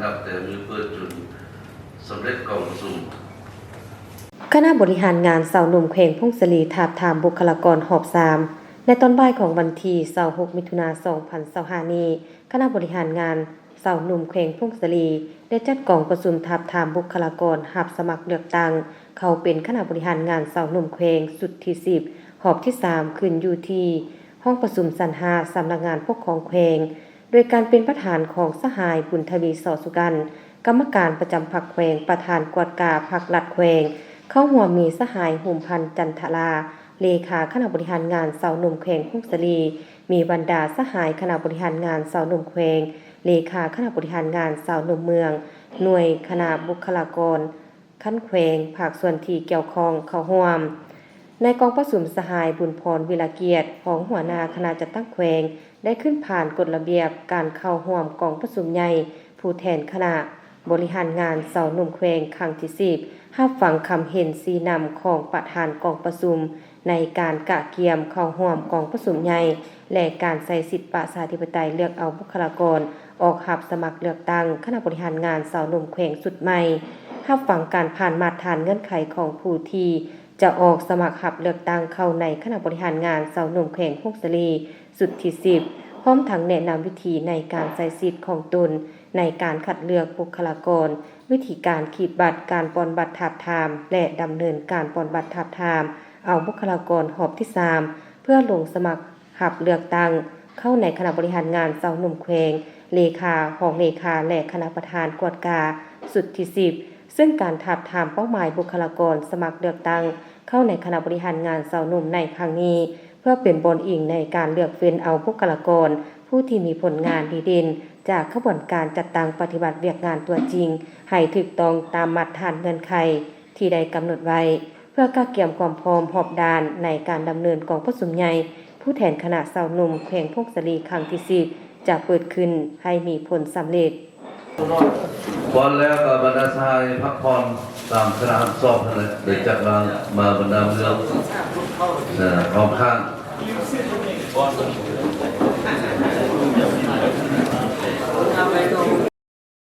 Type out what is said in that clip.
ນັບແຕ່ມື້ເປີດຈົນສຳເລັດກອງປະຊຸມ. ຄະນະບໍລິຫານງານຊາວໜຸ່ມແຂວງຜົ້ງສາລີ ທາບທາມບຸກຄະລາກອນຮອບສາມ. ໃນຕອນບ່າຍຂອງວັນທີຊາວຫົກ ມິຖຸນາ ສອງພັນຊາວຫ້ານີ້, ຄະນະບໍລິຫານງານຊາວໜຸ່ມແຂວງຜົ້ງສາລີ ໄດ້ຈັດກອງປະຊຸມທາບທາມບຸກຄະລາກອນຮັບສະໝັກເລືອກຕັ້ງ ເຂົ້າເປັນຄະນະບໍລິຫານງານຊາວໜຸ່ມແຂວງຊຸດທີສິບ ຮອບທີສາມ ຂຶ້ນຢູ່ທີ່ຫ້ອງປະຊຸມຊັ້ນຫ້າ ສຳນັກງານປົກຄອງແຂວງ ໂດຍການເປັນປະທານຂອງສະຫາຍ ບຸນທະວີ ສໍສຸກັນ ກຳມະການປະຈຳພັກແຂວງ, ປະທານກວດກາພັກລັດແຂວງ, ເຂົ້າຮ່ວມມີສະຫາຍ ຫຸມພັນ ຈັນທະລາ ເລຂາຄະນະບໍລິຫານງານຊາວໜຸ່ມແຂວງຜົ້ງສາລີ, ມີບັນດາສະຫາຍຄະນະບໍລິຫານງານຊາວໜຸ່ມແຂວງ, ເລຂາຄະນະບໍລິຫານງານຊາວໜຸ່ມເມືອງ, ໜ່ວຍຄະນະບຸກຄະລາກອນ ຂັ້ນແຂວງ, ພາກສ່ວນທີ່ກ່ຽວຂ້ອງເຂົ້າຮ່ວມ. ໃນກອງປະຊຸມ, ສະຫາຍ ບຸນພອນ ວິລະກຽດ ຮອງຫົວໜ້າຄະນະຈັດຕັ້ງແຂວງ ໄດ້ຂຶ້ນຜ່ານກົດລະບຽບການເຂົ້າຮ່ວມກອງປະຊຸມໃຫຍ່ຜູ້ແທນຄະນະບໍລິຫານງານຊາວໜຸ່ມແຂວງຄັ້ງທີສິບ, ຮັບຟັງຄຳເຫັນຊີ້ນຳຂອງປະທານກອງປະຊຸມ ໃນການກະກຽມເຂົ້າຮ່ວມກອງປະຊຸມໃຫຍ່ ແລະ ການໃຊ້ສິດປະຊາທິປະໄຕເລືອກເອົາບຸກຄະລາກອນອອກຮັບສະໝັກເລືອກຕັ້ງຄະນະບໍລິຫານງານຊາວໜຸ່ມແຂວງຊຸດໃໝ່, ຮັບຟັງການຜ່ານມາດຖານເງື່ອນໄຂຂອງຜູ້ທີ່ຈະອອກສະໝັກຮັບເລືອກຕັ້ງເຂົ້າໃນຄະນະບໍລິຫານງານຊາວໜຸ່ມແຂວງຜົ້ງສາລີຊຸດທີສິບ, ພ້ອມທັງແນະນຳວິທີໃນການໃຊ້ສິດຂອງຕົນໃນການຄັດເລືອກບຸກຄະລາກອນ, ວິທີການຂີດບັດ, ການປ່ອນບັດທາບທາມ ແລະ ດຳເນີນການປ່ອນບັດທາບທາມ ເອົາບຸກຄະລາກອນຮອບທີສາມ ເພື່ອລົງສະໝັກຮັບເລືອກຕັ້ງເຂົ້າໃນຄະນະບໍລິຫານງານຊາວໜຸ່ມແຂວງ, ເລຂາ, ຮອງເລຂາ ແລະ ຄະນະປະທານກວດກາຊຸດທີສິບ, ເຊິ່ງການທາບທາມເປົ້າໝາຍບຸກຄະລາກອນສະໝັກເລືອກຕັ້ງເຂົ້າໃນຄະນະບໍລິຫານງານຊາວໜຸ່ມໃນຄັ້ງນີ້ ເພື່ອເປັນບ່ອນອີງໃນການເລືອກເຟັ້ນເອົາບຸກຄະລາກອນຜູ້ທີ່ມີຜົນງານດີເດັ່ນຈາກຂະບວນການຈັດຕັ້ງປະຕິບັດວຽກງານຕົວຈິງ ໃຫ້ຖືກຕ້ອງຕາມມາດຖານເງື່ອນໄຂທີ່ໄດ້ກຳນົດໄວ້. ເພື່ອກະກຽມຄວາມພ້ອມຮອບດ້ານໃນການດຳເນີນກອງປະຊຸມໃຫຍ່ຜູ້ແທນຄະນະຊາວໜຸ່ມແຂວງຜົ້ງສາລີຄັ້ງທີສິບ ຈະເປີດຂຶ້ນໃຫ້ມີຜົນສຳເລັດ. ກ່ອນແລ້ວກໍບັນດາຊາຍພັກຜ່ອນຕາມຄະນະຮັບຊອບຫັ້ນແຫຼະ ໄດ້ຈັດວາງມາບັນດາເມືອງ ເອີ ອ້ອມຂ້າງ.